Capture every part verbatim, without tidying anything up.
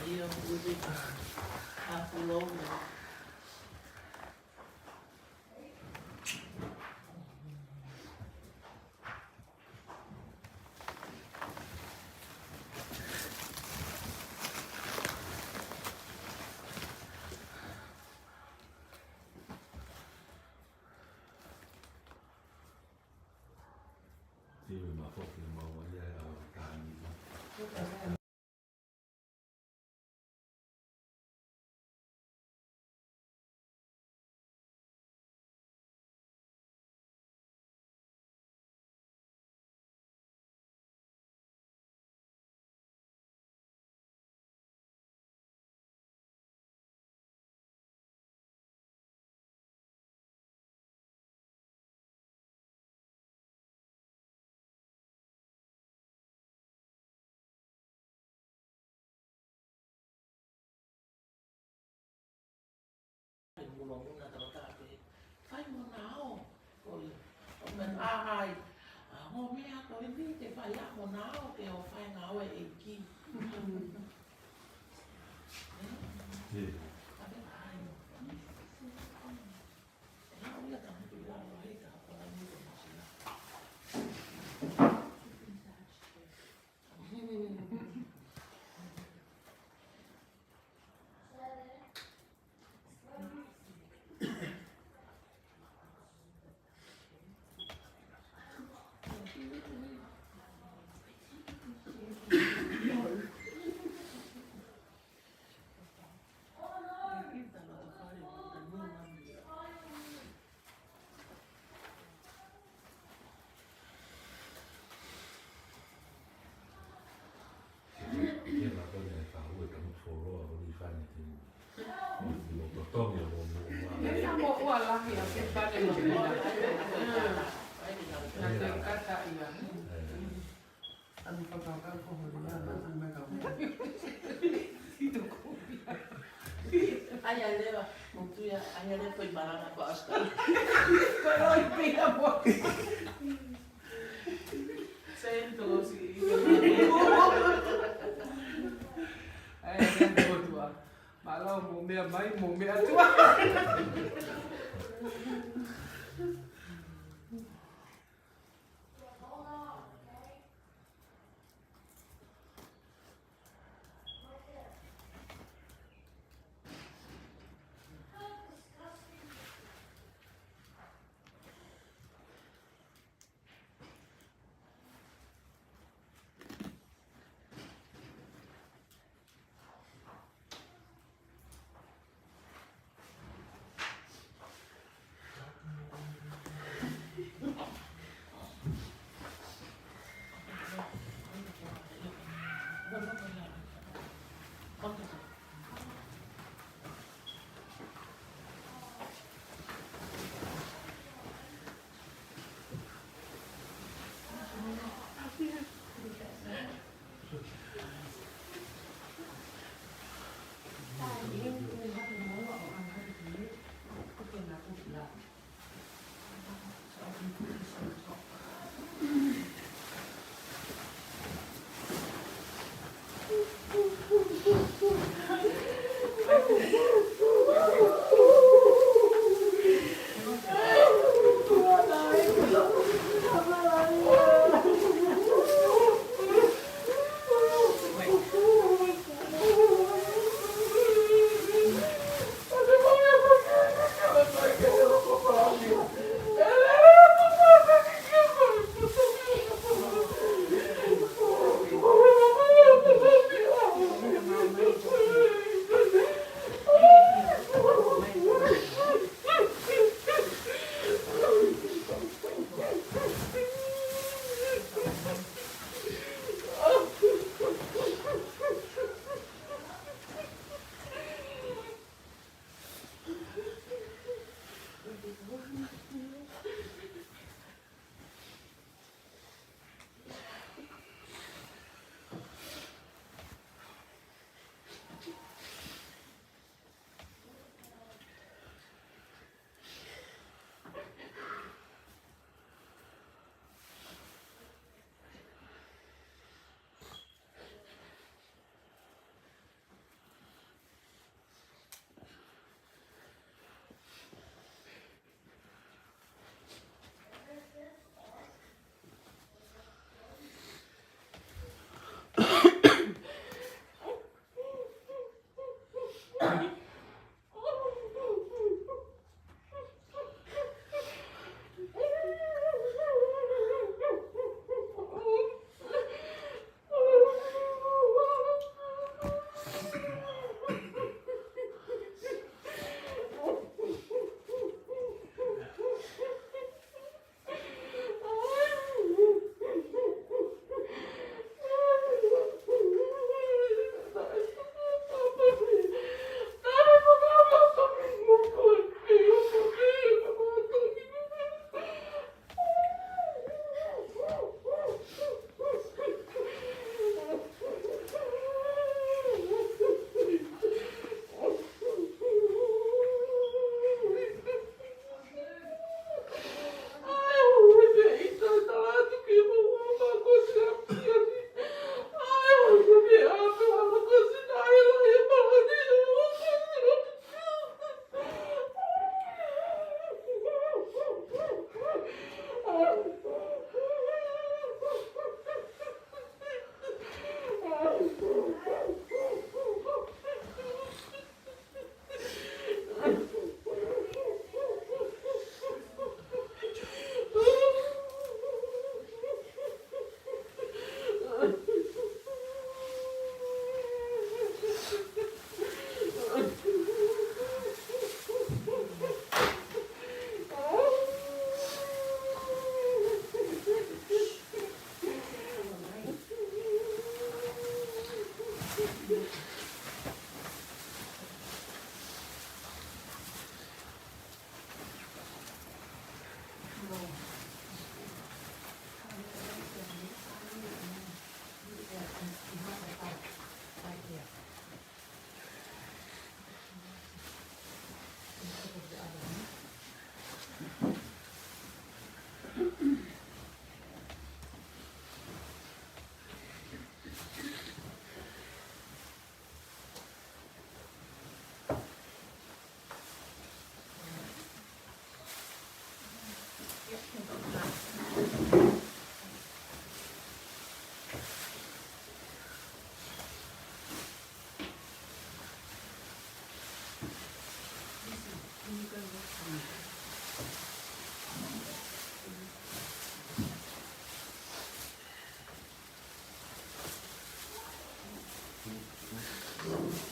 Ia, ui, ui. A, pulou. Sivi ma foki ma wa ia e au tani ma. Muna, muna, tau tā pē. Fai mo nao. Ko ia. ʻO meʻa ai. A, mo meʻa ko eni te fai a mo nao ke ʻo fai ngāue ʻEiki. Ē? Ē. A, meʻa ai. Ē, ʻo ia ka mutu i lalo ai ka ko la mutu mo sila. Ke la ko ne fa ue ka mo foloa o li fane te mo. Mo to tongi o mo mo. Sa mo ua lahi a ke fane mo mo. Na te kata ia. Ē. Anu fakaka ko hori a na anu meka. Ai a leva, mo tu ia, ai a leva ko i malanga ko Oscar. Ko i pia mo. Sento si. Ai a leva ko tua. Mālō mo meʻa mai, mo meʻa tua. ʻOku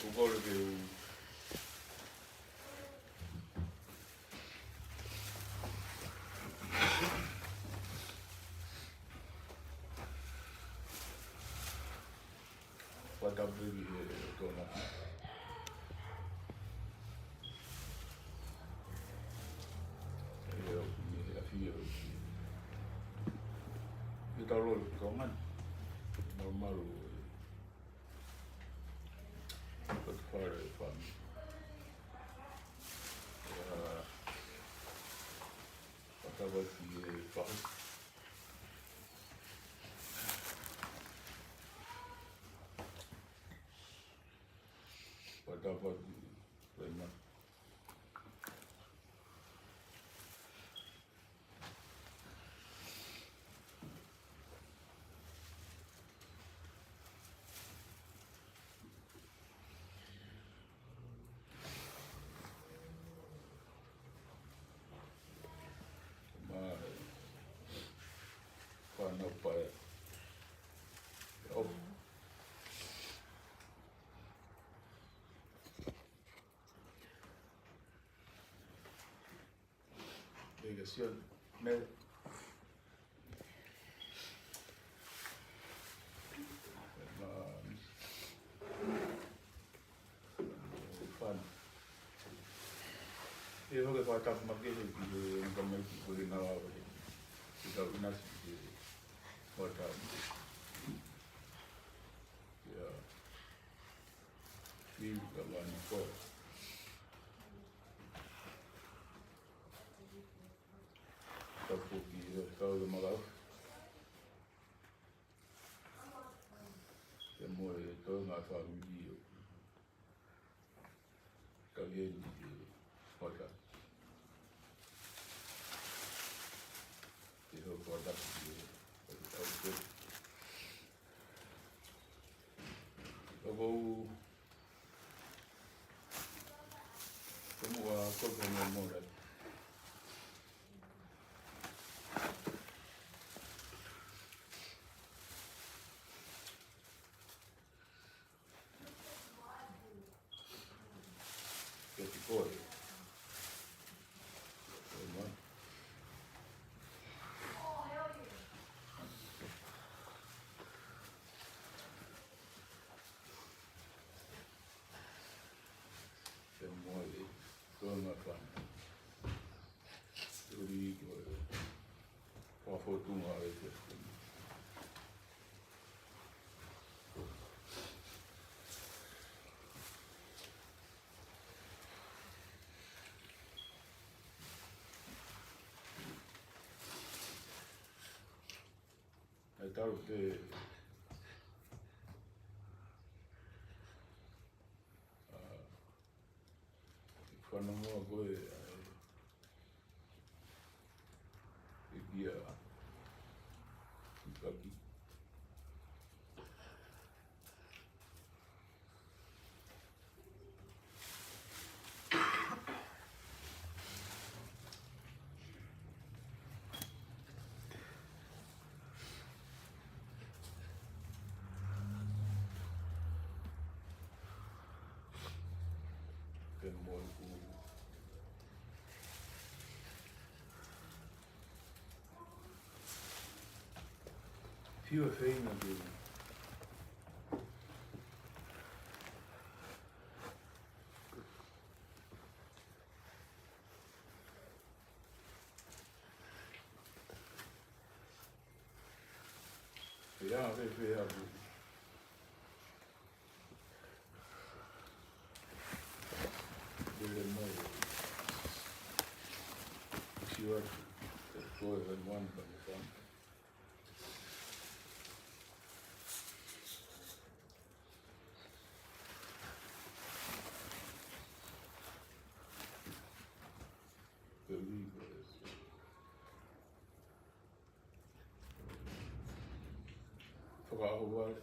ou kole ke u fakatapu ki he Tonga. ʻE, ʻoku ne ʻafio ki he taulolo Tonga. Malumalu e loto fale e fāmili. ʻIo, fakatapu ki he faʻu. Fakatapu ki he faʻu. Mo e fānau paea. ʻO. Ke ke sio, ne. Ma, fānau. ʻE, ʻoku ou fakatapu makehe ki he tamaiki ko e ngāue. Ki he kau ʻinasi ki he fakatapu. ʻIo. Ki he kau ʻaneafi. Tapu ki he kau ʻi Makau. Pea mo e toenga fāmili ʻo Kalieni ʻi Hota. Ke hoko atu ki he ʻaupito. ʻOku ou tomuʻa ko e momola. Ke ti koe. Ko e momola. Ke moe, ko e ngaahi fānau. Ui ko e fakafotunga ʻa e te. ʻE tau te, ʻa, fanongo ko e, ʻa, Ia. Kaki. Pea mo e ku. Fiu e feinga ke Ia, fēfē ʻaku. Lele mai. Siwa. Ko e moana ka mo fana. Ke ui ko e. Fakaʻohovale.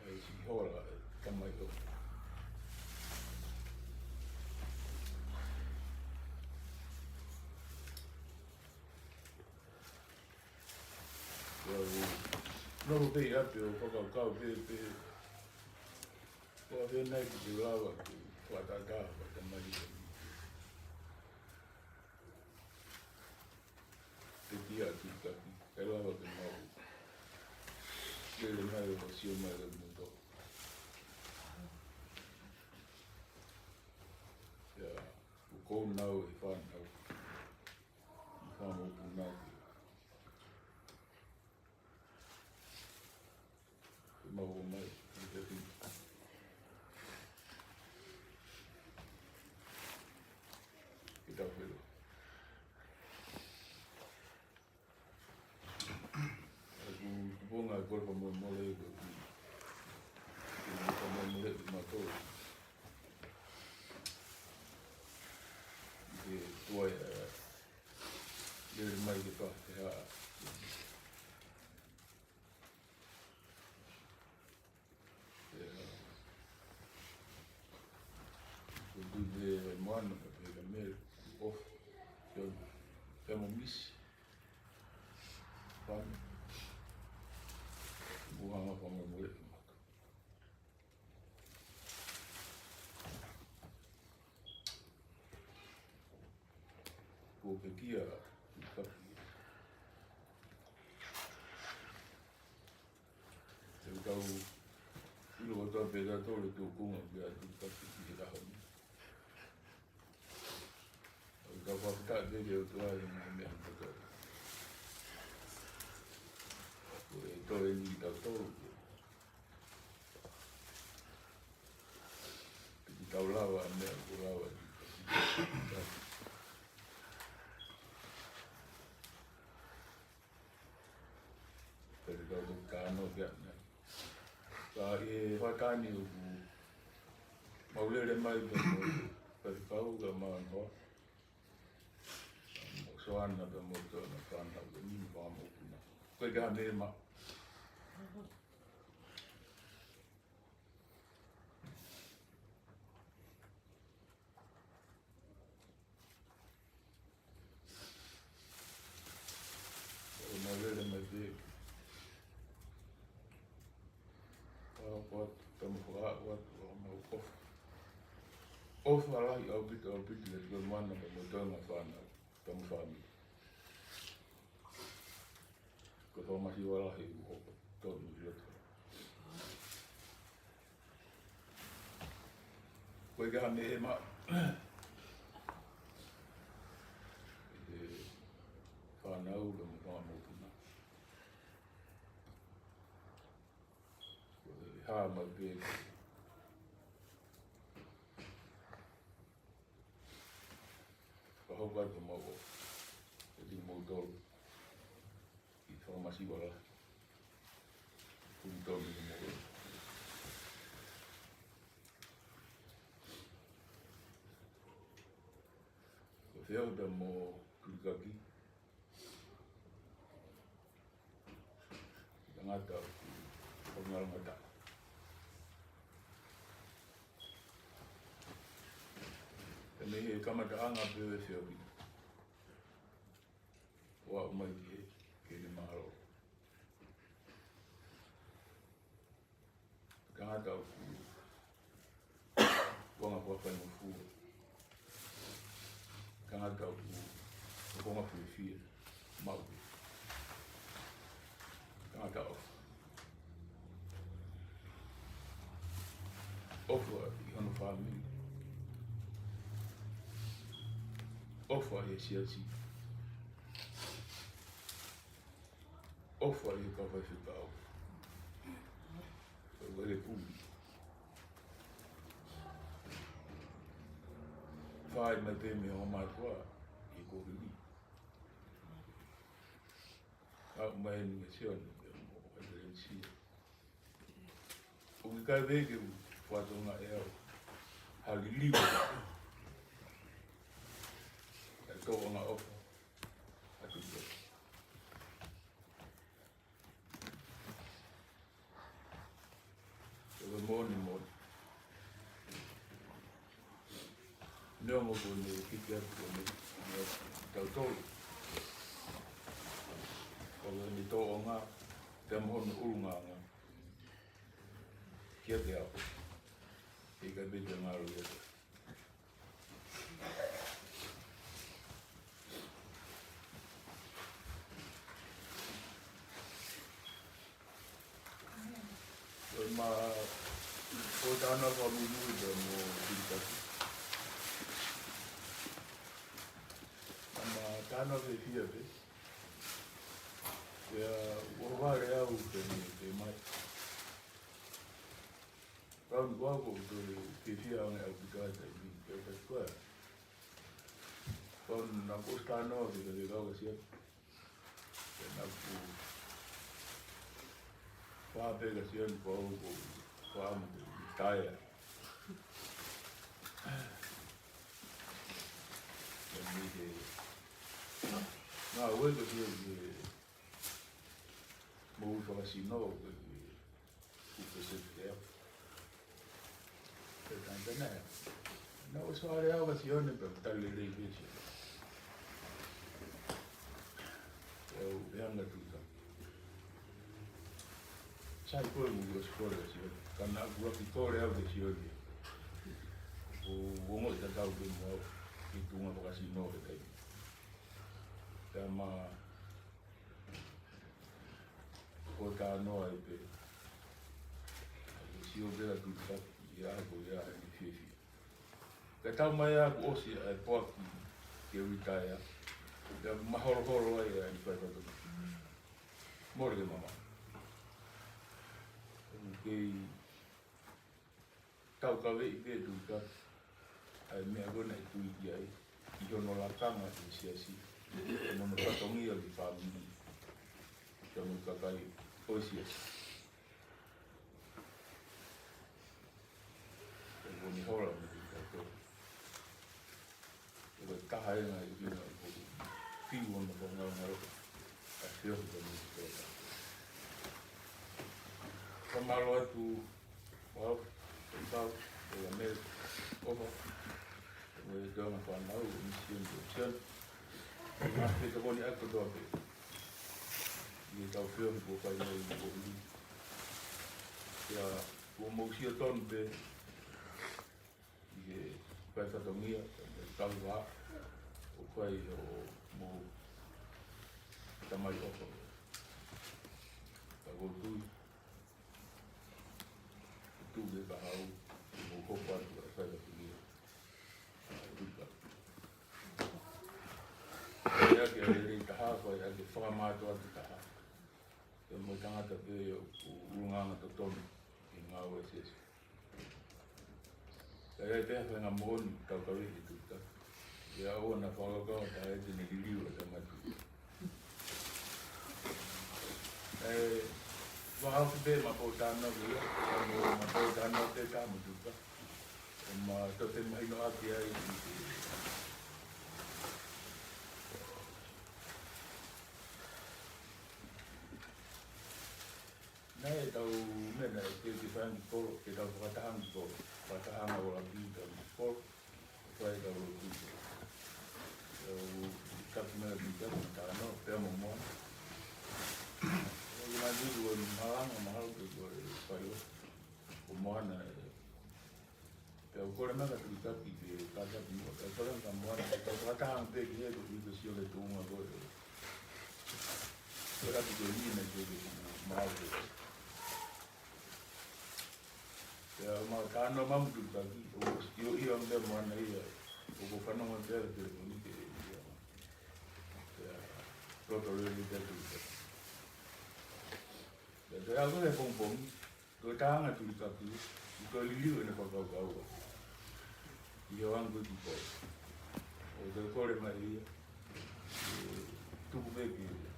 ʻE siʻi hola, ʻe tamai o. Ia u, nofo pē ʻi ʻapi ʻo fakakaukau pē, pē. Ko e hā nai ke te lava ke fakatātā, fakatamai. Te kia ki kaki, ʻe lava ke mau. Lele mai ʻo sio mai ʻo muto. Ia, ʻoku ou nau e fānau. Fānau puna ki. Mau ō mai, ʻi he fini. Ke tau whelo. ʻOku, ʻoku ponga ko e fakamolemole, ko e fakamolemole ki mātou. Ke tuai, ē, lele mai ke fakaʻā. Ia. Ko e kui he moana, ka pehē ka mele, ʻofa. Ke ʻofa. Ke mo misi. Fana. Muhanga fakamolemole maka. Ko e pekia, kaki. Te u kau ʻilo kotoa pē ka tole tō konga pē atu kaki ki he ʻaho ni. Au ka fakataʻe pē ke o toa e ngā meʻa kotoa. Ko e toe ni tau tolu ke. Piti tau lava e meʻa ko lava. Pea te tau toki kānoa pē ʻanai. Ka ʻi he fakataha ni ʻoku mau lele mai pē mo e faifekau ka mau anō. Mo Soana pea mo Toʻona fānau ke nini pā mo kuna. Ko e ka me ma. ʻO mau lele mai pē. ʻO ko atu, tama ko atu, ʻo mau ʻofa. ʻOfa lahi ʻaupito, ʻaupito, ʻi he moana, pea mo Toʻona fānau, pea mo fāmili. Ko e fakamasiva lahi ʻoku hoko, tonu ʻi loto. Ko e ka me ma. E fānau ka mo fānau puna. Ko e hā mai pē. Ka hoko atu mau ʻo. E tī mau tolu. ʻI fakamasiva lahi. Kumi tau ni mo. Feohi pea mo Tulikaki, tangata ʻoku ngalongataʻa. Pea mei he kamataʻanga pē ʻo e feohi, ʻo aʻu mai ki he, ki he mālō. Tangata ʻoku, ʻoku anga kuo faingofua. Tangata ʻoku, ʻoku anga fiefia. Maʻu. Tangata ʻofa. ʻOfa ʻi hono fāmili. ʻOfa ʻi he siasi. ʻOfa ʻi he kau faifekau. Ko e puli. Fai mai pē mei he ongo mātuʻa ʻi he kuohili. Aʻu mai eni kia Sione, ʻo e ʻEkelesia. ʻOku ʻikai pē ke u fakatokangaʻi ʻe au ha liliu ʻa e tōʻonga ʻofa ʻa Tulikaki. Ko e moʻoni moʻoni. Neongo ko ʻene hiki atu ko ʻene, ʻene tautolu. Ko ʻene tōʻonga, pea mo hono ʻulungaanga kiate au, ʻikai pē te u ngalo ia. Ko e ma, ko e talanoa fakamuimui pē mo Tulikaki. Ko e ma talanoa fiefia pē. Pea ʻohovale au pē mei he, pē mai. Kau ni kuo u toe fiefia ange ʻaupito he taimi ni, pea ka ko e. Kau naʻa ku ʻosi talanoa ki he, ki he kau Sione. Pea naʻa ku fakapehē kia Sione kuo u, kuo u fakaʻamu ke retire. Pea mei he ngāue ko ia ki he moʻui fakasino, ko e ki he kupe seftea. Pea tangata naʻe, naʻe ʻosi fale au kia Sione pea tali lelei pē Sione. Pea u pehē ange kia Tulikaki, sai koe mo ʻosi kole kia Sione. Ka naʻa ku ʻosi kole au kia Sione, ʻo, ʻo ongoʻi tatau pē mo au ʻi he tuʻunga fakasino he taimi. Pea ma ko e talanoa ai pē. Sio pē ʻa Tulikaki ia ko ia ʻene fiefia. Ka tau mai ʻa kuo ʻosi ʻa e poaki ke retire, pea maholoholo ai ʻa e faifatongia. Mole ke mamaʻo. Kei taukaveʻi pē ʻe Tulikaki ʻa e meʻa ko ē naʻe tui ki ai, ʻi hono lakanga ki he siasi, mo hono fatongia ki he fāmili, pea mo e kakai ʻo e siasi. Pea ko eni hola mo Tulikaki. Ko e taha e ngaahi ʻuhinga ʻoku ou fiu hono fakangalongaloʻi ʻa e feohi ko eni ki he tōʻonga. Fakamālō atu, Paul, Paul, ʻo ia Mele, ʻOfa, mo e kau fānau, ʻo Misi Sione, ʻo Sione. Mo e tokoni ʻa e kotoa pē ʻi he tau feohi kuo fai mai ʻi he kuohili. Pea ʻoku mou sio tonu pē ʻi he faifatongia, ʻi he kau vā, ʻoku fai ʻe homou tamai ʻOfa. Ka ʻoku ou tui, tuʻu he kahaʻu, ʻoku mou hoko atu ʻa e faifatongia. ʻA e tuka. ʻA ia ke lelei taha, ko ia ke fakamātoato taha. Pea mo e tangata pē ʻoku ʻulungaanga totonu ʻi he ngāue ʻa e siasi. Ka ʻi ai pē ha faʻahinga moʻoni taukaveʻi ʻe Tulikaki, ʻoua naʻa fakakaukau ha taha ia te ne liliu ʻa e tangata. ʻE, ma hafi pē ma pōtalanoa pē ia, ma pōtalanoa pē taha mo Tulikaki. ʻE ma toe mahino ʻaki ai ki he Naʻe tau meʻa naʻe ke, ke fai ange ki kolo, ke tau fakataha ange ki kolo. Fakataha ange ʻo lapi tau ange ki kolo. Fai tau lotu. Tau kapi mai ki kapi talanoa, pea mo Moana. ʻOku nau tui ko e malanga mahalo ke ko e fai ʻo. Ko Moana, ē, pea u kole mai ka tui kapi ke ka kapi mo, pea u kole mai ka Moana, pea u fakataha ange pē ki he ko ʻi ko sio ke tuʻunga ko ē. Ko e kapi ko eni naʻe ke ke tuʻu mahalo ke. Pea ma ka no mamu tui kapi, ʻo sio ia ʻo pea Moana ia, ʻoku fanongo pē ʻa e telefoni ke ia. Pea loto lelei pē tui kapi. Pea te au ko e pongipongi, ko e taha ange tui kapi, ʻi ko e liliu ʻene fakakaukau. ʻI he ʻoange ko ē ki kolo. ʻO te kole mai ia, ē, tuku pē ki ia.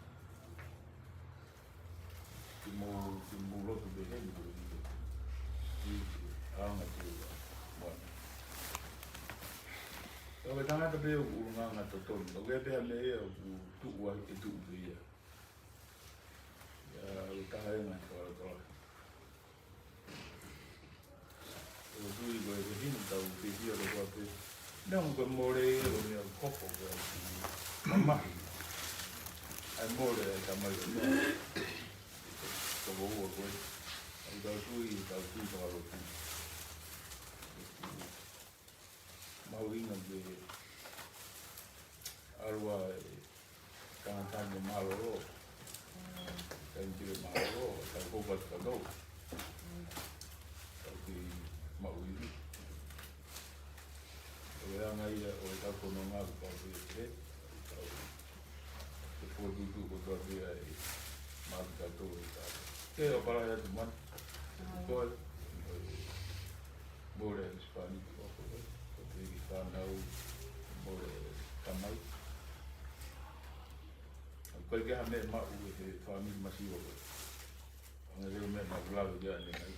Ke mou, ke mou lotu pē heni ko ia. ʻI he anga te ua. Moana. Ko e tangata pē ʻoku ʻulungaanga totonu. ʻOku ʻi ai pē ha meʻa ia ʻoku tuʻu ai, ʻe tuʻu pē ia. ʻIa, ʻoku taha e ngaahi fakalotolahi. ʻOku ou tui ko e hini tau fiefia kotoa pē. Neongo ko e mole ʻo e meʻa ʻoku hoko ko e mamahi. ʻA e mole ʻa e tamai ʻo e meʻa. Toko ua ko ē. ʻOku tau tui, tau tui fakalotu. Mahuʻinga ke ʻalu ʻa e tangata ni mālōlō. Tangata ni mālōlō, tau kau atu ka tau. Tau kei maʻu ivi. Ko e anga ia ʻo e tau fononga ʻoku pau ke te, tau ke fokotuʻutuʻu kotoa pē ʻa e mātuʻa kātoa ʻi ka. Ke ʻofa lahi atu Moana. Ko e, mole ʻa e Sipani ko e, ko e fānau, mole tamai. Ko e ke ha meʻa maʻu ʻe he fāmili masiva ko e. Anga leo meʻa maʻu lalo ia ne mai.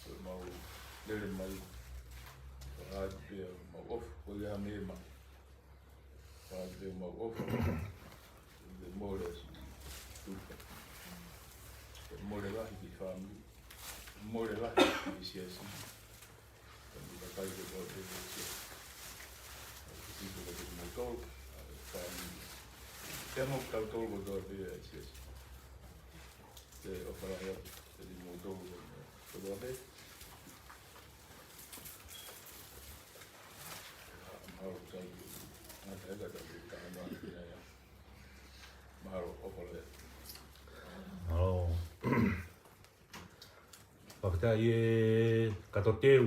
Ko e mau lele mai. Ko e atu pea mau ʻofa, ko e ke ha meʻa maʻu. Ka te mau ʻofa, ke mole ʻa Sīsū. Ke mole lahi ki he fāmili, mole lahi ki he siasi. Ka mo kakai kotoa pē he siasi. Ka ke tiko ka te mau tolo, ʻa e fāmili. Ke mau tau tolo kotoa pē he siasi. Ke ʻofa lahi atu, ke te mau tolo kotoa pē. Mahalo sai, ngata ʻe kata ʻe taha noa ki ai. Mahalo ʻofa lahi. Mahalo. Fakafetaʻi ʻe Katoteu.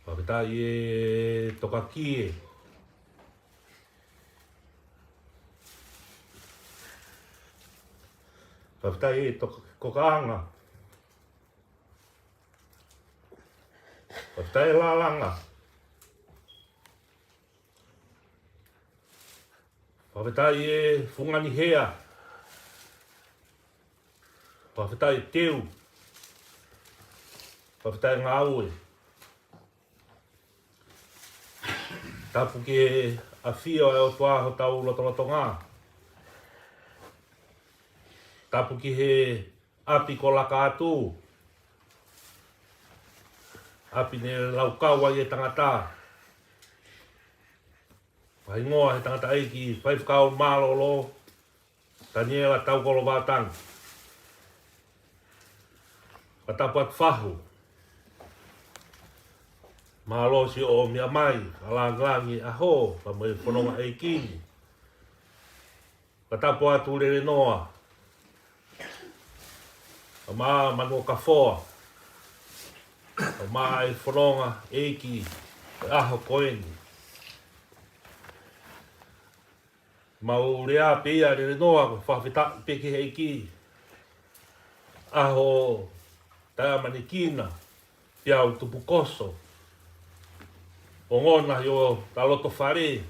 Fakafetaʻi ʻe Tokakie. Fakafetaʻi ʻe Tok-, Kokaʻanga. Fakafetaʻi ʻe Lalanga. Fakafetaʻi ʻe Funganihea. Fakafetaʻi ʻe Teu. Fakafetaʻi ʻe Ngāue. Tapu ki he ʻafio ʻa e ʻOtua hotau lotolotonga. Tapu ki he ʻapi ko Lakaatu, ʻapi ne laukau ai e tangata. Fakahingoa he tangataʻeiki faifekau mālōlō, Taniela Taukolo Vātangi. Fakatapu atu Fahu. Mālō siʻo meʻa mai, ʻa langilangi ʻaho, pea mo e fononga ʻeiki ni. Fakatapu atu Lelenoa. Pea mo Manuʻa Kafoa. Pea mo e fononga ʻeiki, ʻaho ko eni. Mau lea pē ia Lelenoa, ko e fakafetaʻi pē ki he ʻEiki. ʻAho taʻeʻamanekina, peau tupukoso. Ongona ʻi hota loto fale.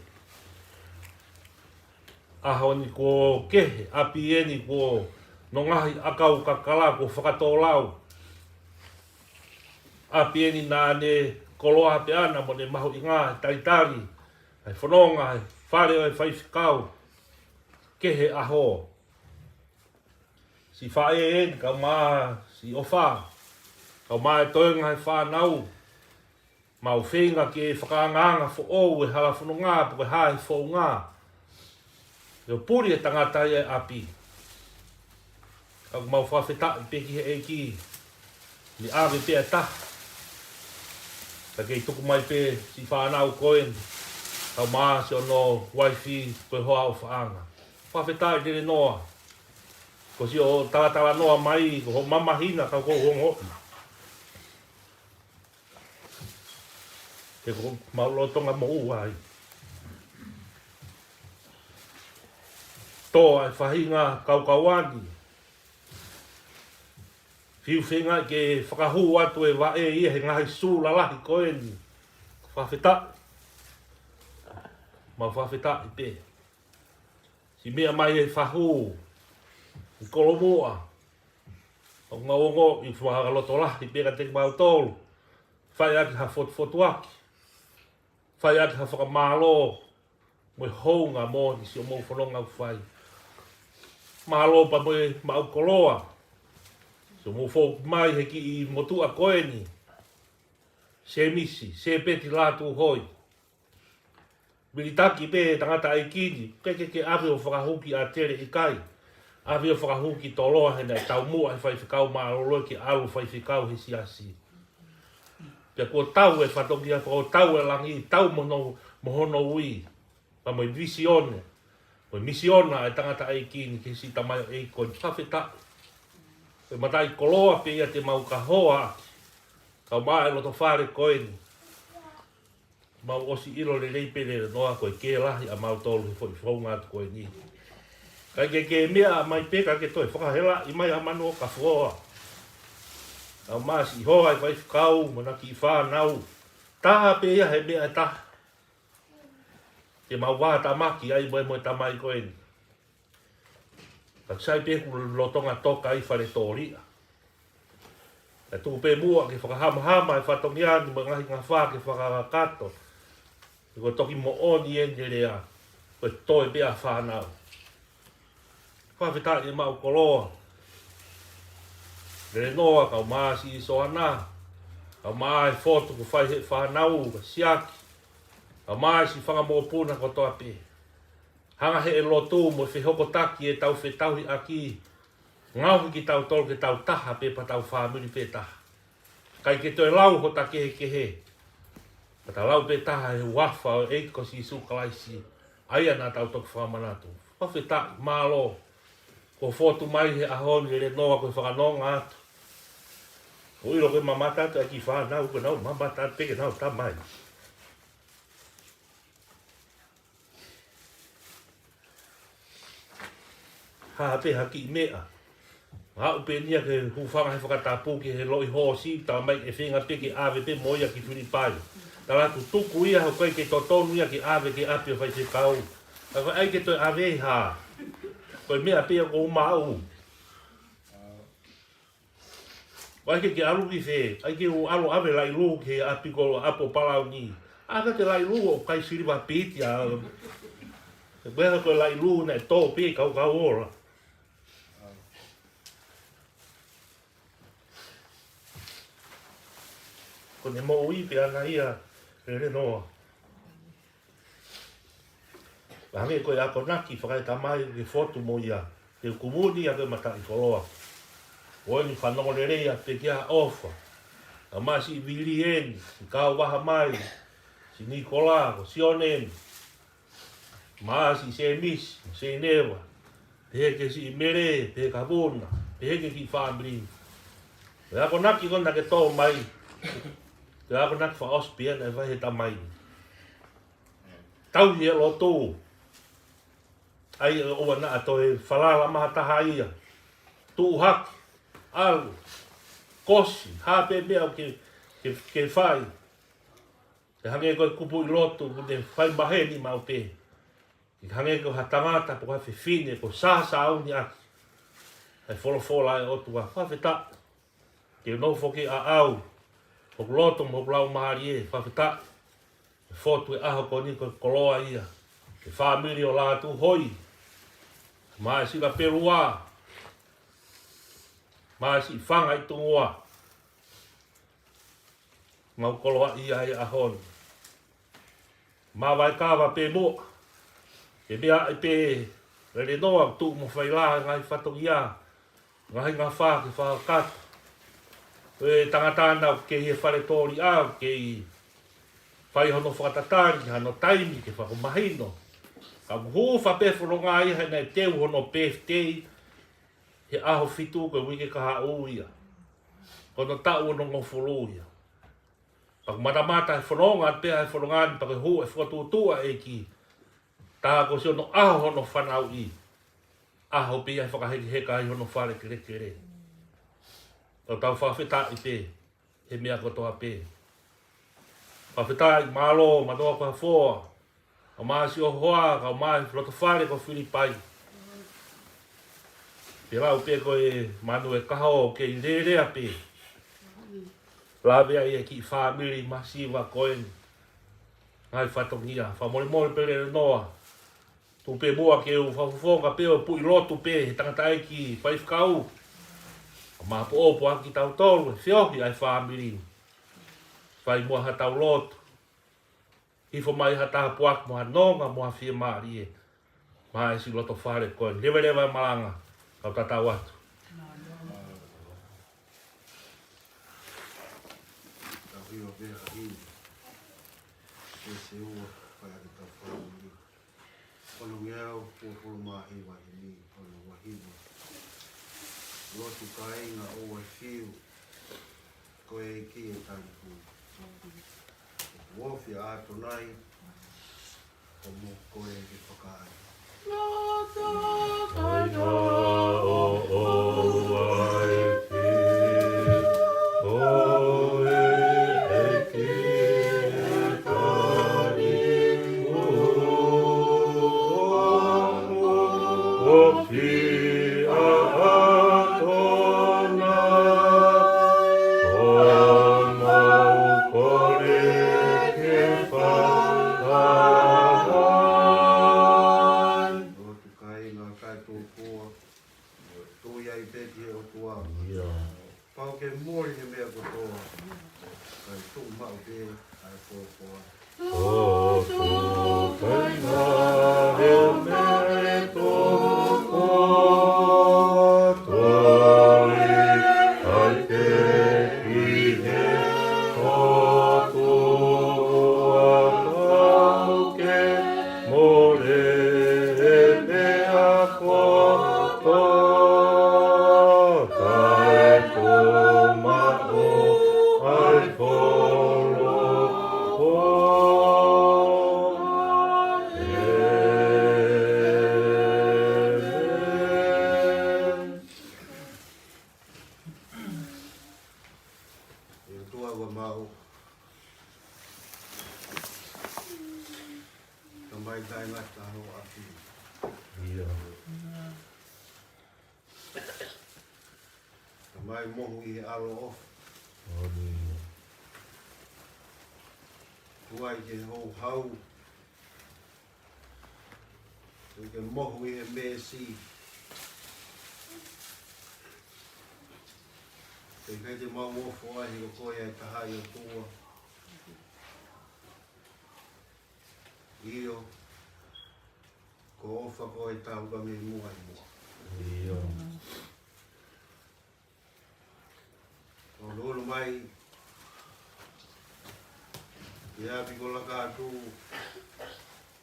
ʻAho ni kuo kehe, ʻapi eni kuo nongahi ʻakau kakala kuo fakatōlau. ʻApi eni naʻa ne koloa pē ʻana mo ne mahuʻinga he talitali ʻa e fononga he fale ʻo e faifekau. Kehe ʻaho. siʻi faʻē eni, kae ʻumaʻā siʻi ʻofa, kae ʻumaʻā e toenga he fānau. Mau feinga ke fakaangaanga foʻou e hala fononga, pe ko e hā e founga. ʻIo, puli e tangata ia ʻi ʻapi. Ka ʻoku mau fakafetaʻi pē ki he ʻEiki, ne ʻave pē ʻa e taha. Ka kei tuku mai pē siʻi fānau ko eni, kae ʻumaʻā siʻono uaifi ko e hoa ʻofaʻanga. Fakafetaʻi Lelenoa. Ko siʻo talatalanoa mai, ko hoʻo mamahina ka ʻoku ou ongoʻi he ko mau lolotonga moʻua ai. Tō ʻa e faʻahinga kaukau ni. Fiu feinga ke fakahū atu e vaʻe ia he ngaahi sū lalahi ko eni. Fakafetaʻi. Mau fakafetaʻi pē. Siʻi meʻa mai e fahu, ʻi Kolomuʻa. ʻOku mau ongoʻi fakalotolahi pē kiate kimautolu. Fai ʻaki ha fotufotuaki. Fai ʻaki ha fakamālō mo e hounga moʻoni siʻomou fononga ʻoku fai. Mālō pea mo e maʻu koloa siʻomou foki mai he kiʻi motuʻa ko eni. Sēmisi, Sēpeti Lātūhoi. Vilitaki pē tangataʻeiki ni, ke ke ke ʻave ʻo fakahū ki ʻAtele, ʻikai. ʻAve ʻo fakahū ki Toloa he naʻe taumuʻa he faifekau mālōlō ke ʻalu faifekau he siasi. Pea kuo tau e fatongia, kuo tau e langi, tau mo hono, mo hono ui. Pea mo e visione, mo e misiona e tangataʻeiki ni ki he siʻi tamaioʻeiki ko eni. Fakafetaʻi. Ko e mataʻikoloa pē ia te mau kahoa ʻaki. Kae ʻumaʻā e lotofale ko eni. Mau ʻosi ʻilo lelei pē Lelenoa ko e kē lahi ʻamautolu he foʻi founga atu ko eni. Kae ke ke meʻa mai pē kae ke toe fakahelaʻi mai ʻa Manuʻokafoa. ʻA Masi ʻi hoa e faifekau mo ʻena kiʻi fānau. Taha pē ia he meʻa ʻe taha. Te mau vātamaki ai mo e, mo e tamai ko eni. Ka sai pē ʻeku lolotonga toka ʻi Faletōliʻa. Ka tuku pē muʻa ke fakahamahama e fatongia ni mo e ngaahi ngafa ke fakakakato. He ko e toki moʻoni eni e lea, ko e toe pē ʻa fānau. Fakafetaʻi e maʻu koloa. Lelenoa kae ʻumaʻā siʻi Soana. Kae ʻumaʻā e fotu kuo fai he fānau, ka siaki. Kae ʻumaʻā siʻi fanga mokopuna kotoa pē. Hanga heʻe lotu mo e fehokotaki ʻetau fetauhiʻaki. Ngaohi kitautolu ke tau taha pē pea tau fāmili pē taha. ʻIkai ke toe lau hota kehekehe. Ka tau lau pē taha he huafa ʻo e ʻEiki ko Sīsū Kalaisi. ʻA ia naʻa tau toki fakamanatu. Fakafetaʻi, mālō. Kuo fotu mai he ʻaho ni Lelenoa ko e fakanonga atu. ʻOku ʻilo ko e mamata atu ʻa e kiʻi fānau, ko ʻenau mamata atu pē ki heʻenau tamai. Hā pē ha kiʻi meʻa. Aʻu pē eni ia ke hūfanga he fakatapu ki he loʻi hoosi, talamai ʻe feinga pē ke ʻave pē mo ia ki Filipai. Tala atu tuku ia, ʻoku ʻikai ke totonu ia ke ʻave ki ʻapi ʻo faifekau. Ka ko e ʻai ke toe ʻave hā. Ko e meʻa pē ia ʻoku ou maʻu. ʻAi ke ke ʻalu ki fē, ʻai ke u ʻalu ʻave laʻi lū ki he ʻapi ko ʻApo Palauni. ʻAve ke laʻi lū ʻoku ʻikai siliva piti ʻa. Ko e meʻa ko e laʻi lū naʻe tō pē kaukau ola. Ko ʻene moʻui pē ʻana ia Lelenoa. Hangē ko e akonaki fakaetamai ke fotu mo ia, ke kumuni ia ke mataʻikoloa. Ko eni fanongo lelei atu pē ki ai ʻofa. Ka Masi Vili eni, siʻi kau vaha mai, siʻi Nikola, ko Sione eni. Masi Sēmisi, Sēneva, pehē ki siʻi Mele, pehē ki Vuna, pehē ki he kiʻi fāmili. Ko e akonaki ko ena ke tō mai, ko e akonaki fakaʻosi pē ia naʻe fai he tamai. Tauhi e lotu. ʻAi ʻoua naʻa toe falala maʻa ha taha ia. Tuʻu hake, ʻalu, kosi, hā pē meʻa ke, ke, ke fai. Ke hangē ko e kupuʻi lotu, ʻoku te fai maheni maʻu pē. Ke hangē ko ha tangata pe ko ha fefine, ʻoku sāsāuni ʻaki ʻa e folofola ʻa e ʻOtua. Fakafetaʻi. Ke nofo ke ʻaʻau hoku loto mo hoku laumālie, fakafetaʻi. Ke fotu e ʻaho ko eni ko e koloa ia ki he fāmili ʻo Lātūhoi. Mai Sila Pelua. Maʻa siʻi fanga ʻi Tonga, mau koloaʻia he ʻaho ni. Māvae kava pē muʻa, ke meʻa ai pē lelei noa tuʻu mo fai lā ngaahi fatongia, ngaahi ngafa ke fakakakato. Ko e tangata naʻa ʻoku kei he fale tōliʻa, kei fai hono fakatatali, hano taimi ke fakamahino. Ka ʻoku hū fa pē fononga ia he naʻe teu hono pēfitei he ʻaho fitu ko e uike kahaʻu ia. Ko hono taʻu onongofulu ia. Pea ʻoku matamata he fononga atu pē he fononga ni pea ke hū e fokotuʻutuʻu ʻa e ʻEiki. Tā ko siʻono ʻaho hono fanauʻi. ʻAho pē ia he fakahekeheka ai hono fale kelekele. Tau tau fakafetaʻi pē he meʻa kotoa pē. Fakafetaʻi mālō, mālō ko e foa. ʻA Masi ʻo Hoa, kau mai loto fale ko Filipai. Pea lau pē ko e manu e kaho kei lelea pē. Lave ai e kiʻi fāmili masiva ko eni. Ngaahi fatongia, fakamolemole pē lelei noa. Tuku pē muʻa ke u fakafofonga pē ʻo puʻi lotu pē he tangataʻeiki faifekau. Ka mapu ʻopo ʻaki tautolu, e feohi ʻa e fāmili. Fai muʻa ha tau lotu. Hifo mai ha tāpuaki mo ha nonga mo ha fiemālie. Maʻa e siʻi loto fale ko eni. Leveleva e malanga. Kau tatau atu. Tau hiva pē ha himi. Ke se ua, fai ake tau fāmili. Ono ngeau, uofulu mā hiva, himi ono ua hiva. Lotu kāinga ʻoua ʻe fiu, ko e ʻEiki ʻe taliku. Uofia ʻAtonai, ko mo ko e ke fakaai. Lotu kāinga ʻoua ʻe fiu, ko e ʻEiki ʻe taliku. Uofia ʻAtonai, ko mau kole ke fakaai. Lotu kāinga kae tō koa, tō ia i pē ki he ʻOtua. Ia. Pau ke mole he meʻa kotoa. Kae tuʻu maʻu pē ʻa e kolokoa. Tuʻu kāinga he meʻa kotoa. Tō ia ai pē ki he ʻOtua. Pau ke mole he meʻa kotoa, kae tuʻu maʻu ʻa e kolokoa. ʻĒmeni. ʻE ʻOtua ʻoku mau Tamai taʻengata ʻoku ʻafio. Ia. Tamai mohu ʻi he ʻaloʻofa. ʻĒmeni. Tuai ke houhau. Tuai ke mohu ʻi he meesi. Pea ʻikai te mau ofo ai he ko koe ʻa e taha ʻi ʻOtua. ʻIo, ko e ʻofa ko e tau ka mei muʻa ʻi muʻa. ʻIo. ʻO nunu mai, ʻi ʻapi ko Lakatu,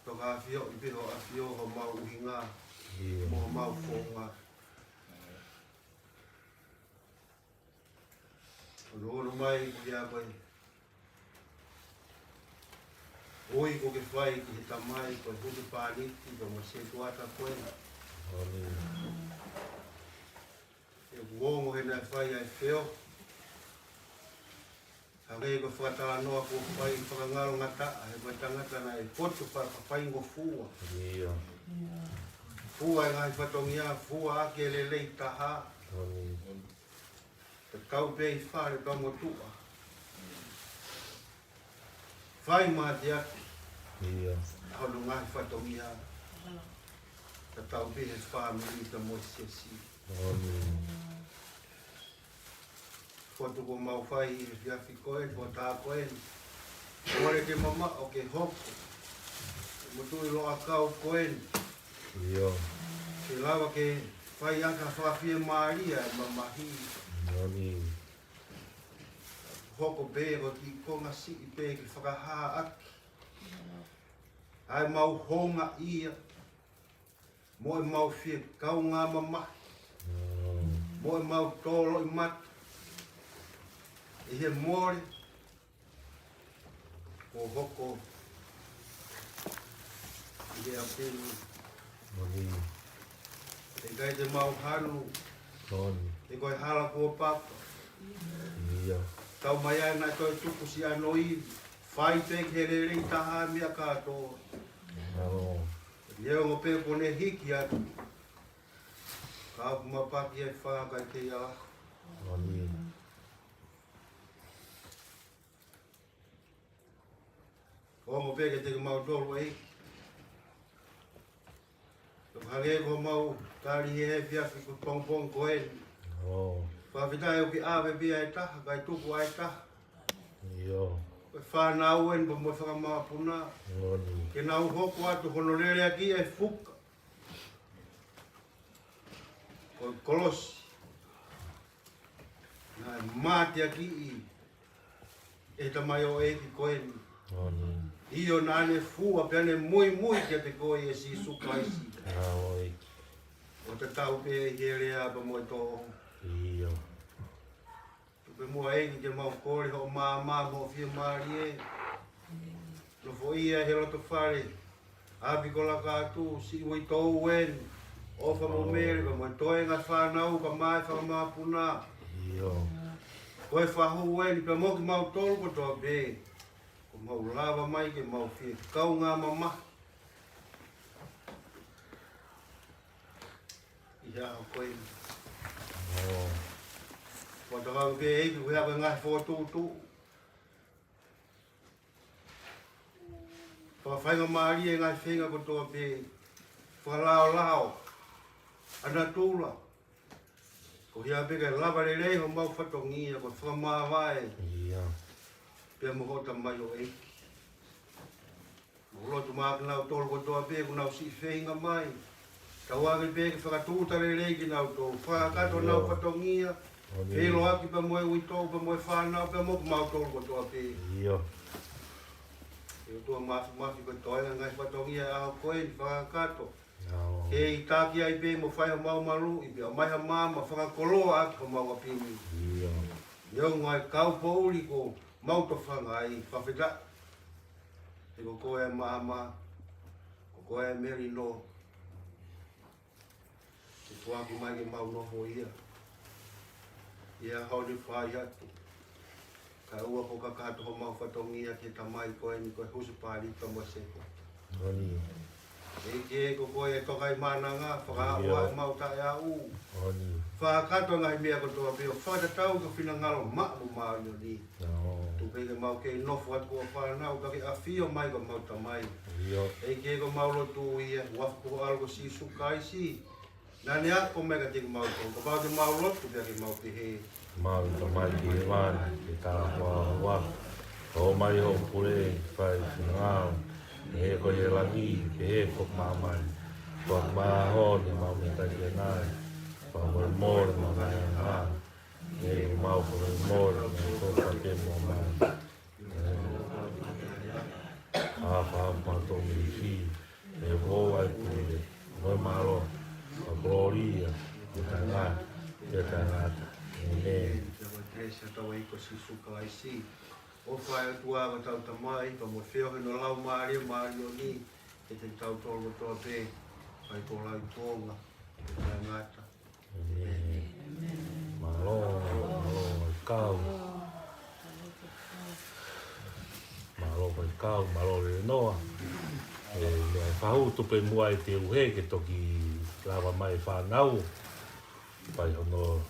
toka ʻafio ʻi pē ho ʻafio homau ʻuhinga, ʻio, mo homau founga. ʻO nunu mai ko ia ko e ui ko ke fai ki he Tamai, ko e husepāniti, ko e mo e setuata ko ē. ʻĒmeni. ʻE kuongo he naʻe fai ʻa e feohi. Hangē ko e fakatalanoa kuo fai fakangalongataʻa, he ko e tangata naʻe poto fakafaingofua. ʻIo. Fua e ngaahi fatongia, fua ʻaki e lelei taha. ʻĒmeni. Ke kau pē ʻi fale kau motuʻa. Fai mateaki. ʻIo. Hono ngaahi fatongia. Tatau pē he fāmili ka mo e siasi. ʻĒmeni. Ko tuku mau fai he efiafi ko ē, ko tā ko ē. Mole ke mamaʻo ke hoko. Mo tui loa kau ko ē. ʻIo. Ke lava ke fai ʻaki ha fakafiemālie ʻa e mamahi. Moʻoni. Hoko pē ko e kiʻi konga siʻi pē ke fakahāʻaki ʻa e mau houngaʻia, mo e mau fie kaungā mamahi, mo e mau toloʻi mata ʻi he mole kuo hoko ʻi he ʻaho ni. Moʻoni. ʻE ʻikai te mau hanu. Moʻoni. He ko e hala kuo papa. ʻIo. Tau mai ai naʻe toe tuku siʻano ivi. Fai pē ki he lelei taha meʻa kātoa. Mālō. Neongo pē kuo ne hiki atu, ka ʻoku mapaki e fā kae kei ala. Moʻoni. Ongo pē kiate kimautolu ʻEiki. Ka hangē ko mau tali he efiafi ko e pongipongi ko eni. ʻO. Fakafetaʻi ʻoku ke ʻave pē ʻa e taha, kae tuku ʻa e taha. ʻIo. Ko e fānau eni pea mo e fakamāpuna. Moʻoni. Ke nau hoko atu hono leleakiʻi e fuka. Ko e kolosi naʻe mateakiʻi ʻe he tamaioʻeiki ko eni. Moʻoni. ʻIo, naʻa ne fua pea ne muimui kiate koe ʻe Sīsū Kalaisi. ʻIo. ʻO tatau pē ʻi he lea pea mo e tōʻonga. ʻIo. Tuku pē muʻa ʻEiki ke mau kole hoʻo maama mo hoʻo fiemālie. Nofoʻia he loto fale ʻapi ko Lakatu, siʻi uitou eni, ʻOfa mo Mele, pea mo e toenga fānau, kae ʻumaʻā e fakamāpuna. ʻIo. Ko e fahu eni, pea mo kimautolu kotoa pē. Kuo mau lava mai ke mau fie kaungā mamahi ʻi he ʻaho ko eni. ʻO. Kuo tau pē ʻEiki, kuo hā ko e ngaahi fokotuʻutuʻu, fakafaingamālie e ngaahi feinga kotoa pē, fakalaolao ʻa natula. Ko ia pē ke lava lelei homau fatongia, ko e fakamāvae. ʻIo. Pea mo hoʻo tamaioʻeiki. Mau lotu maʻa kinautolu kotoa pē, kuo nau siʻi feinga mai. Tauange pē ke fakatūʻuta lelei kinautolu. Fakakakato ʻenau fatongia. ʻIo. Moʻoni. Feʻiloaki pea mo e uitou, pea mo e fānau, pea mo kimautolu kotoa pē. ʻIo. ʻE ʻOtua Māfimafi, ko e toenga ngaahi fatongia ʻo e ʻaho ko eni, fakakakato. ʻIo. Ke ʻi taki ai pē mo fai homau maluʻi, pea ʻomai ha maama fakakoloa ʻaki homau ʻapi ni. ʻIo. Neongo ʻa e kau poʻuli kuo mau tofanga ai, fakafetaʻi. He ko koe ʻa e maama, ko koe ʻa e melino, ke foaki mai ke mau nofoʻia. ʻI he ʻaho ni fai atu. Kae ʻoua kuo kakato homau fatongia ki he tamai ko eni ko e husepāniti pea mo e sēkope. Moʻoni. ʻEiki ko koe ʻa e tokaʻi maʻananga, fakaʻauha ʻIo. ʻemau taʻeaʻu. Moʻoni. Fakakakato e ngaahi meʻa kotoa pē ʻo fakatatau ki ho finangalo maʻa mo māʻoniʻoni. ʻIo. Tuku pē ke mau kei nofo atu ko e fānau, ka ke ʻafio mai ko homau tamai. ʻIo. ʻEiki ko ʻemau lotu ia, ʻi he huafa ho ʻAlo ko Sīsū Kalaisi. Naʻa ne ako mai kiate kimautolu, kapau te mau lotu pea ke mau pehē. Mau Tamai ʻi hēvani, ke talaʻofa ho huafa. Hoko mai hoʻo pule, fai ho finangalo, hangē ko ia ʻi langi, pehē foki ʻi māmani. Foaki mai he ʻaho ni haʻamau meʻakai ʻanai. Fakamolemole ʻemau ngaahi angahala, hangē ko ʻemau fakamolemole ʻi he kau fai pehē mo haʻamau. ʻA e fakamolemole ʻa e fili, ʻe vou ai pule, mo e mālohi, mo e kolōlia, mo e taʻengata, mo e taʻengata. ʻĒmeni. Pea ko e kelesi ʻa hotau ʻEiki ko Sīsū Kalaisi, ʻofa ʻa e ʻOtua ko hotau Tamai, pea mo e feohi ʻa hono Laumālie Māʻoniʻoni, ʻiate kitautolu kotoa pē, ʻi he ʻaho ni pea mo e ʻaho ʻo taʻengata. ʻĒmeni. Mālō, mālō faifekau. Mālō faifekau, mālō Lelenoa. ʻE, meʻa ʻe fahu, tuku pē muʻa ʻete uhe ke toki lava mai e fānau. Fai hono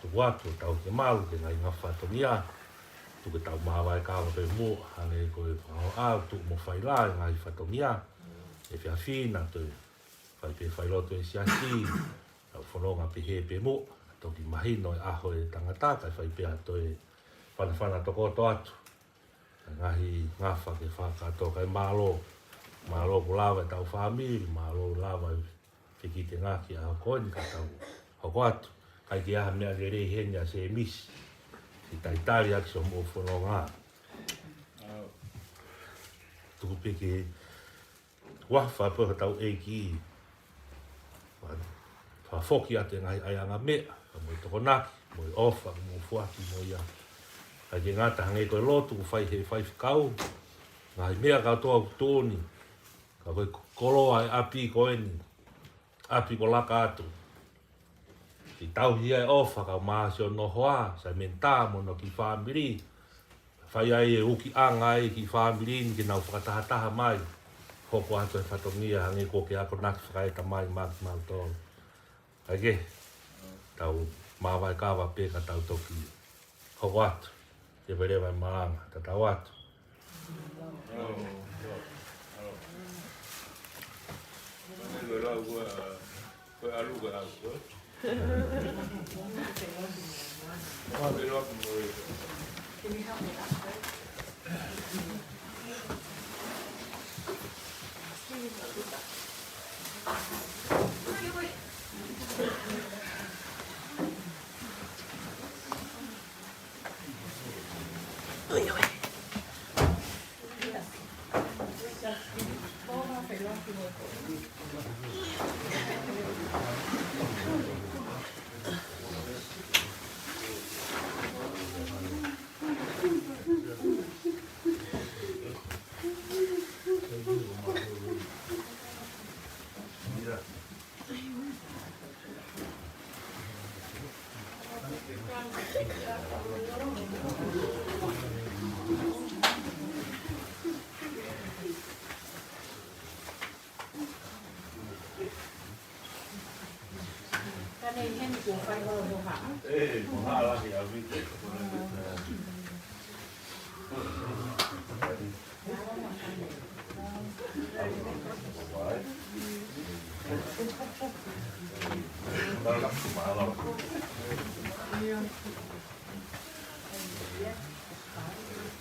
tuku atu, tau ke malu, ke ngaahi ngaahi fatongia. Tuku ke tau māvae kava pē muʻa, hangē ko e fakahoʻau, tuku mo fai lā e ngaahi fatongia. ʻE fiefia naʻa toe fai pē failotu e siasi, tau fononga pehē pē muʻa, Toki mahino e ʻaho e tangata, kae fai pē ha toe fanafana tokoto atu. Ngaahi ngafa ke fakatoka e mālō. Mālō kuo lava e tau fāmili, mālō lava e fekitengaki ʻa ko eni ka tau hoko atu. Kae ʻikai ke ʻi ai ha meʻa lelei heni ʻa Sēmisi. Ke talitali ʻaki siʻomo fononga. Tuku pē ke huafa pē hotau ʻEiki. Fakafoki atu e ngaahi ʻaiʻanga meʻa, mo e tokonaki, mo e ʻofa, mo e foaki, mo ia. ʻIkai ke ngata hangē ko e lotu, ʻoku fai he faifekau. Ngaahi meʻa kātoa ʻoku tō ni. Ka ko e koloa e ʻapi ko eni. ʻApi ko Laka atu. Ke tauhi ai e ʻofa ka māsi ʻo nohoa, Saimeni tā mo hono kiʻi fāmili. Fai ai e ukiʻanga ai e kiʻi fāmili ni ke nau fakatahataha mai. Hoko atu e fatongia hangē ko e akonaki fakaetamai maʻa kimautolu. Kae kehe, tau māvae kava pē ka tau toki hoko atu. Ke veleva e malanga, tatau atu.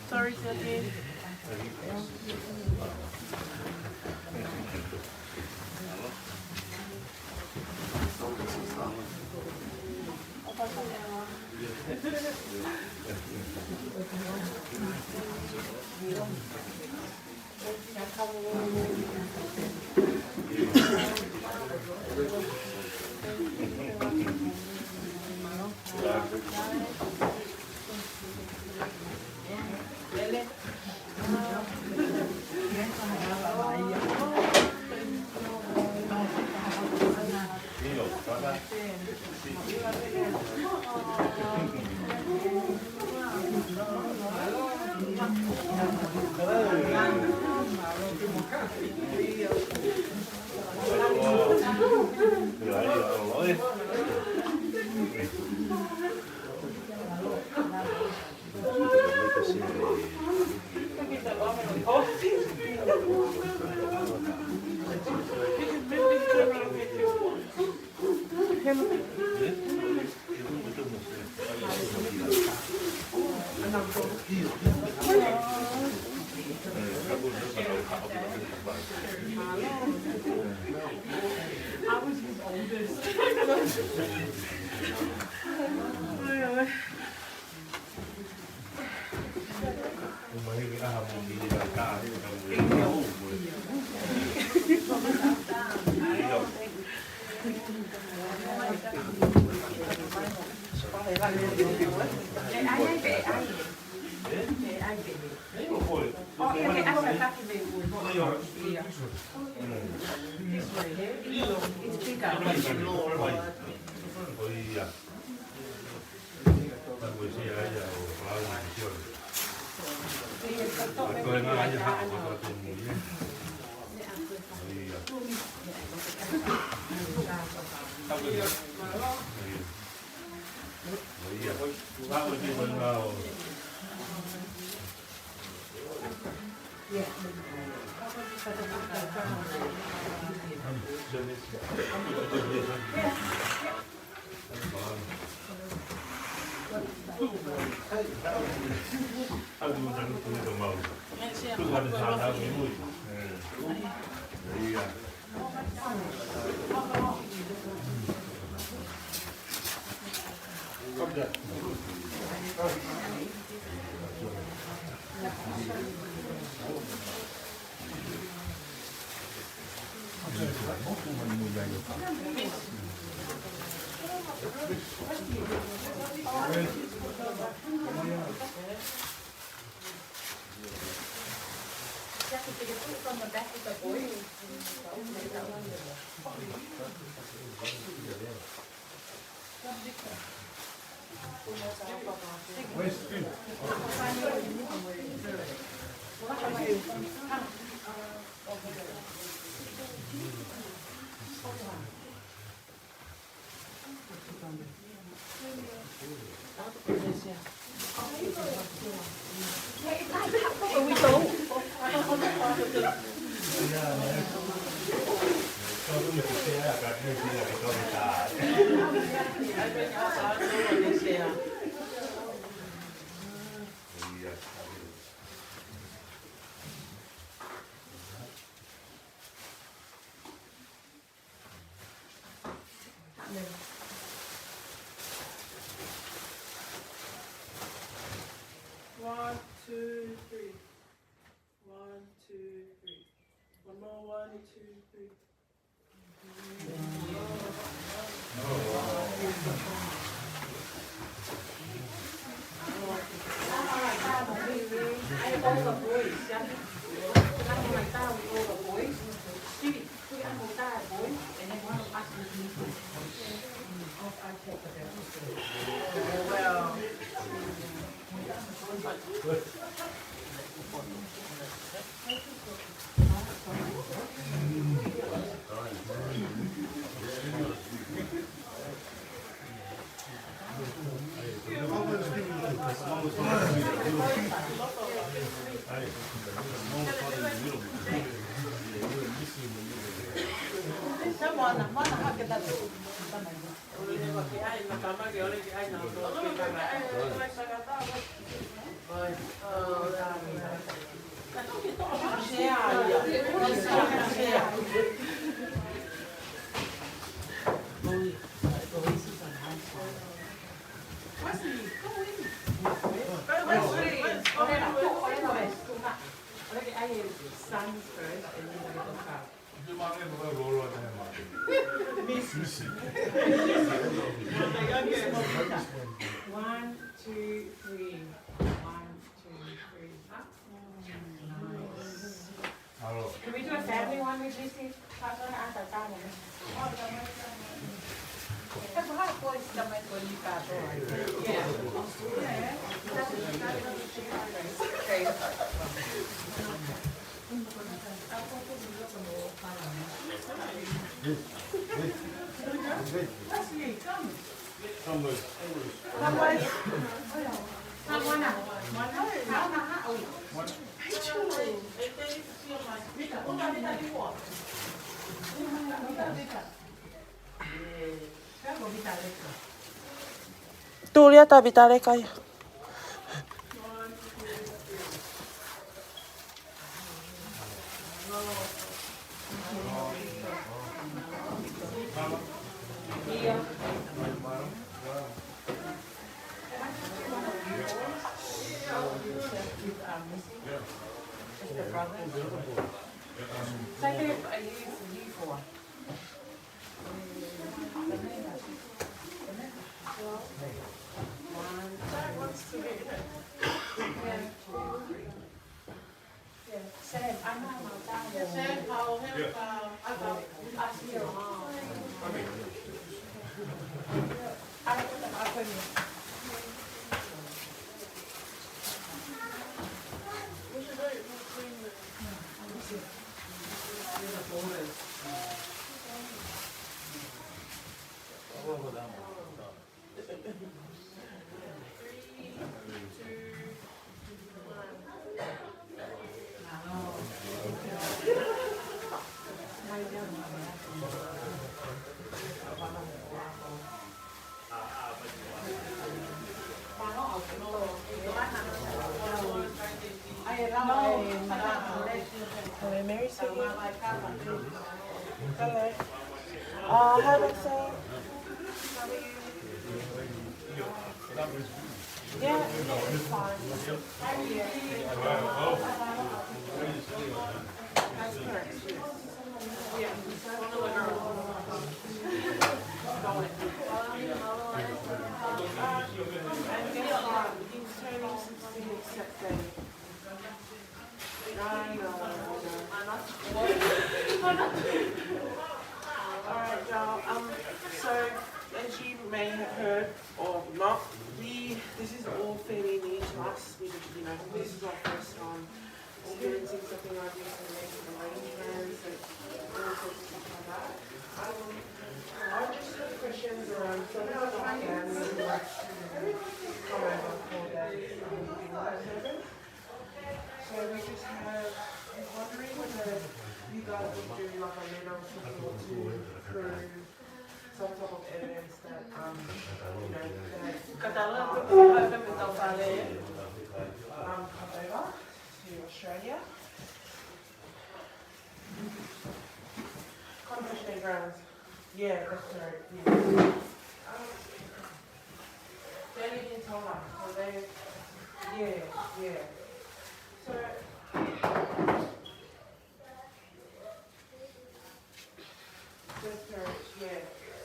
Sorry, Jackie. One, two, three. One, two, three. One more, one, two, three. One, two, three. One, two, three. Nice. Can we do a family one with Lucy? Tulia ta Vitaleka ia. Hello, Mary speaking. Hello. Uh, hi, Maxine. Yeah, yeah, it's fine. That's correct, yes. Yeah. And guess what? He's turning sixteen in September. I know, I know. All right, y'all. Um, so, as you may have heard or not, we, this is all fairly new to us. We, you know, this is our first time experiencing something like this and making arrangements and all sorts of stuff like that. Um, I just have questions around some of the family who come over for their, um, so we just have, I'm wondering whether you guys would do, like, a letter of support to prove some type of evidence that, um, you know, that Katala, um, come over to Australia. Conversion grounds. Yeah, that's correct. Yeah. Um, they live in Tonga, so they, yeah, yeah. So, that's correct, yeah.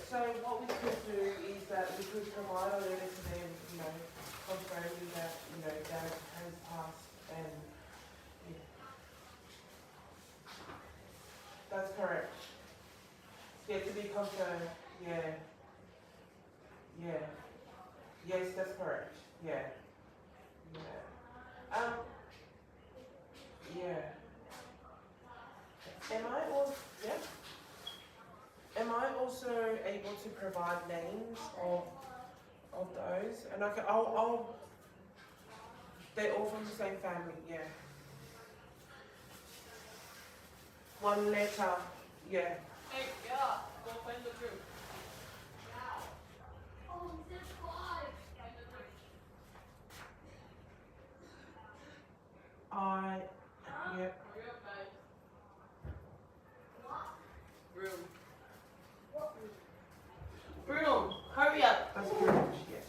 So what we could do is that we could provide a letter to them, you know, confirming that, you know, Dad has passed and, yeah. That's correct. Yet to be confirmed, yeah. Yeah. Yes, that's correct. Yeah. Yeah. Um, yeah. Am I also, yeah? Am I also able to provide names of, of those? And I can, I'll, I'll, they're all from the same family, yeah. One letter, yeah. Hey, yeah, go find the group. I, yep. Broom. Broom, hurry up. That's British, yes.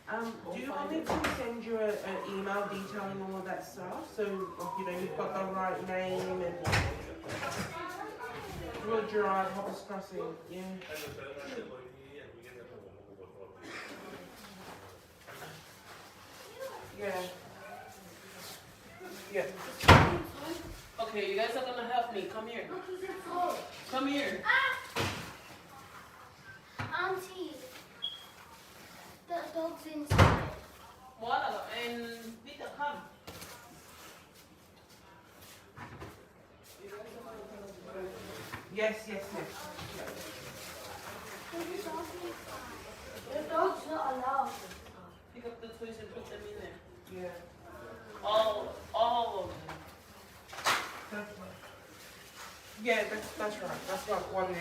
Um, do you want me to send you a, an email detailing all of that stuff? So, like, you know, you've got the right name and Wood Drive, Hoppers Crossing, yeah. Yeah. Yeah. Okay, you guys are gonna help me. Come here. Come here. Auntie, the dog's inside. Moana and Vita, come. Yes, yes, yes. The dog's not allowed. Pick up the toys and put them in there. Yeah. All, all of them. That's right. Yeah, that's, that's right. That's what I wanted.